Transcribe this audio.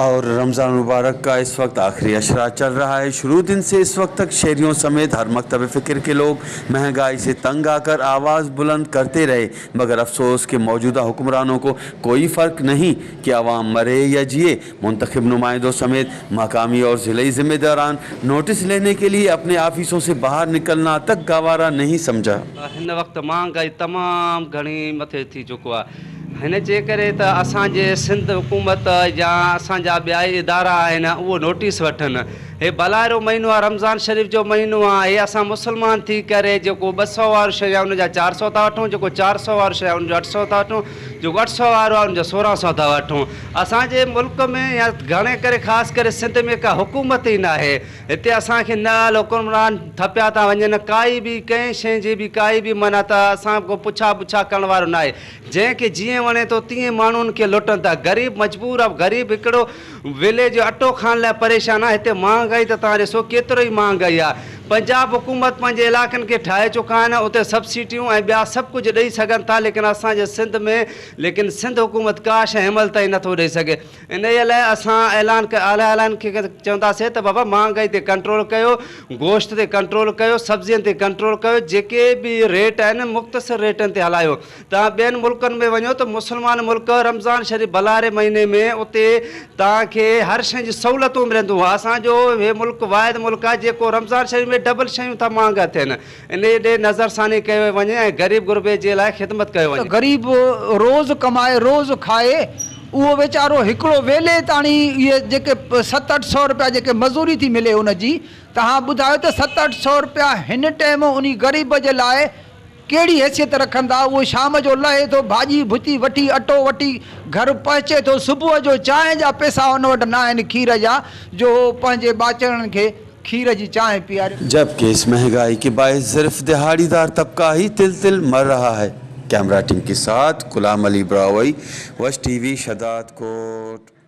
और रमज़ान मुबारक का इस वक्त आखिरी अशरा चल रहा है। शुरू दिन से इस वक्त तक शहरियों समेत हर मकतब फ़िक्र के लोग महंगाई से तंग आकर आवाज़ बुलंद करते रहे, मगर अफसोस के मौजूदा हुक्मरानों को कोई फ़र्क नहीं कि आवाम मरे या जिए। मुंतखब नुमाइंदों समेत मकामी और ज़िलई ज़िम्मेदारान नोटिस लेने के लिए अपने आफिसों से बाहर निकलना तक गवारा नहीं समझा। हिन वक़्तु महांगाई तमामु घणी मथे थी चुको आहे। हिन जे करे त असांजे सिंध हुकूमत या असांजा ॿिया इदारा आहिनि उहो नोटिस वठनि। हे भलारो महीनो आहे, रमज़ान शरीफ़ जो महीनो आहे, हे असां मुसलमान थी करे जेको 200 वारो शइ आहे उन जा 400 था वठूं, जेको 400 वारो शइ आहे उन जो 800 था वठूं, जेको 800 वारो आहे उन जो 1600 था वठूं। असांजे मुल्क में या घणे करे ख़ासि करे सिंध में का हुकूमत ई न आहे। हिते असांखे न अहल हुक्मरान थपिया था वञनि, काई बि कंहिं शइ जी बि काई बि माना त असां को पुछा बुछा करण वारो न आहे। जंहिं खे जीअं वणे थो तीअं माण्हुनि खे लुटनि था। ग़रीब मजबूर आहे, ग़रीब हिकिड़ो वेले जो अटो खाइण लाइ परेशान आहे। हिते महांगाई त तव्हां ॾिसो केतिरो ई महांगाई आहे। पंजाब हुकूमत पंहिंजे इलाइक़नि खे ठाहे चुका आहिनि, उते सब्सिडियूं ऐं ॿिया सभु कुझु ॾेई सघनि था, लेकिन असांजे सिंध में लेकिन सिंध हुकूमत का शइ हिन महिल ताईं नथो ॾेई सघे। इन लाइ असां ऐलान आला ऐलान खे चवंदासीं त बाबा महांगाई ते कंट्रोल कयो, गोश्त ते कंट्रोल कयो, सब्ज़ियुनि ते कंट्रोल कयो, जेके बि रेट आहिनि मुख़्तसिर रेटनि ते हलायो। तव्हां ॿियनि मुल्कनि में वञो त मुसलमान मुल्क रमज़ान शरीफ़ भलारे महीने में उते तव्हांखे हर शइ जी सहूलियतूं मिलंदियूं। असांजो हे मुल्क वाहिद मुल्क आहे जेको रमज़ान शरीफ़ में डबल शयूं था महांगा थियनि। इन ॾे नज़रसानी कयो वञे ऐं ग़रीब गुरबे जे लाइ ख़िदमत कयो वञे। ग़रीब रोज़ कमाए रोज़ खाए, उहो वीचारो हिकिड़ो वेले ताणी इहे जेके 7-8 सौ रुपया जेके मज़ूरी थी मिले उन जी, तव्हां ॿुधायो त 7-8 सौ रुपया हिन टाइम उन ग़रीब जे लाइ कहिड़ी हैसियत रखंदा? उहो शाम जो लहे थो, भाॼी भुती वठी, अटो वठी घर पहुचे थो, सुबुह जो चांहि जा पैसा हुन वटि न आहिनि खीर जा, जो पंहिंजे ॿाचड़नि खे खीर जी चांहि पीआरे। जबकि इस महंगाई के बायस सिर्फ दिहाड़ीदार तबका ही तिल तिल मर रहा है। कैमरा टीम के साथ गुलाम अली ब्रावई, वश टीवी, शदाद कोट।